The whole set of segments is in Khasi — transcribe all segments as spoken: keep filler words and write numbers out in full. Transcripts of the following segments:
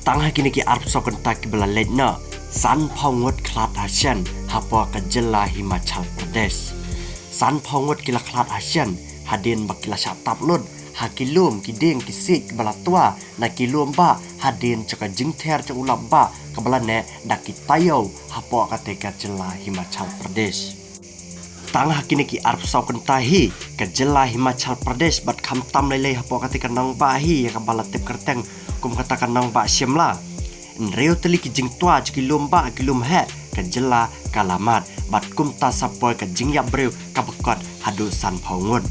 Tang ha kine ki arphew saw kynta kiba la leit noh, sanphew ngut khlad ha shen hapoh ka jylla Himachal Pradesh. Sanphew ngut ki la khlad ha shen hadien ba ki la shah tap lut ha ki lum ki dieng ki siej kiba la twa na ki lum bah hadien jong ka jingther jong u lap bah kaba la neh da ki taïew hapoh katei ka jylla Himachal Pradesh. Tang ha kine ki arphew saw kynta hi, ka jylla Himachal Pradesh bad khamtam lei lei hapoh katei ka nongbah hi ïa kaba la tip kyrteng kum kata ka nongbah Shimla. Hynriew tylli ki jingtwa jong ki lum bah ki lum heh, ka jylla ka la mad bad kumta sa poi ka jingïap briew kaba kot haduh sanphew ngut.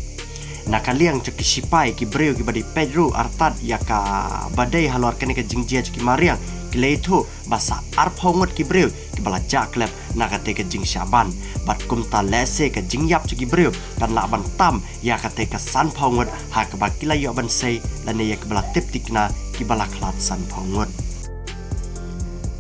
Na ka liang jong ki shipai, ki briew kiba dei peit ruh artat ïa kaba dei halor kane ka jingjia jong ki mariang, ki la ïathuh ba sa arphew ngut ki briew kiba la jah klep na katei ka jingshah ban. Bad kumta lehse ka jingïap jong ki briew kan lah ban tam ïa katei ka sanphew ngut ha kaba ki la ïoh ban sei lane ïa kiba la tip thikna kiba la khlad sanphew ngut.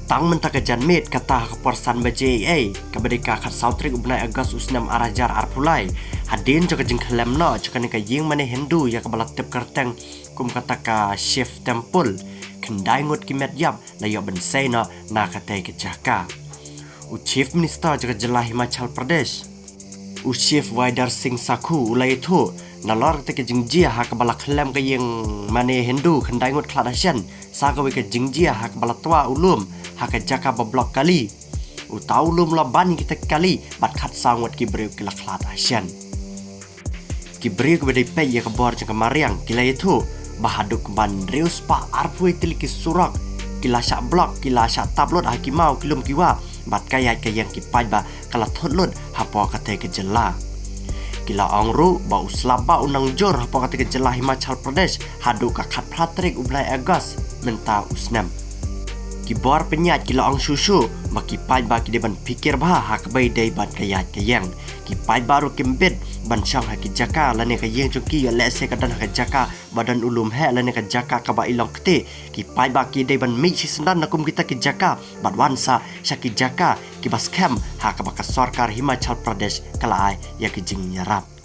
Tang mynta ka janmiet, kata ha ka por san baje eiei, kaba dei ka khatsaw tarik u bnai August u snem ar hajar arphew lai, hadien jong ka jingkhyllem noh jong kane ka ïing mane Hindu ïa kaba la tip kyrteng kum kata ka Shiv Temple, khyndai ngut ki met ïap la ïoh ban sei noh na katei ka jaka. U Chief Minister jong ka jylla Himachal Pradesh, u Shiv Vidya Singh Sakhu, u la ïathuh nalor katei ka jingjia ha kaba la khyllem ka ïing mane Hindu khyndai ngut khlad ha shen, sa kawei ka jingjia ha kaba la twa u lum ha ka jaka ba block kali. Uta u lum la ban ïa kita ki kali bad khatsaw ngut ki briew ki la khlad ha shen. Ki briew kiba dei peit ïa ka bor jong ka mariang ki la ïathuh ba haduh kumba hynriew spah arphew tylli ki surok ki la shah block, ki la shah tap lut ha ki maw ki lum ki wah bad ka ïaid ka ïeng ki paidbah ka la thut lut hapoh katei ka jylla. Ki la ong ruh ba u slap bah u nang jur hapoh katei ka jylla Himachal Pradesh haduh ka khatphra tarik u bnai August mynta u snem. Ki bor pynïaid ki la ong shuh shuh ba ki paidbah ki dei ban phikir bha ha kaba ïadei bad ka ïaid ka ïeng. Ki paidbah ruh kim bit ban shong ha ki jaka lane ka ïing jong ki ïa lehse ka don ha ka jaka ba don u lum heh lane ka jaka kaba i long kti. Ki paidbah ki dei ban mih shisyndon na kum kita ki jaka bad wan sah sha ki jaka kiba skhem ha kaba ka sorkar Himachal Pradesh ka la ai ïa ki jingïarap.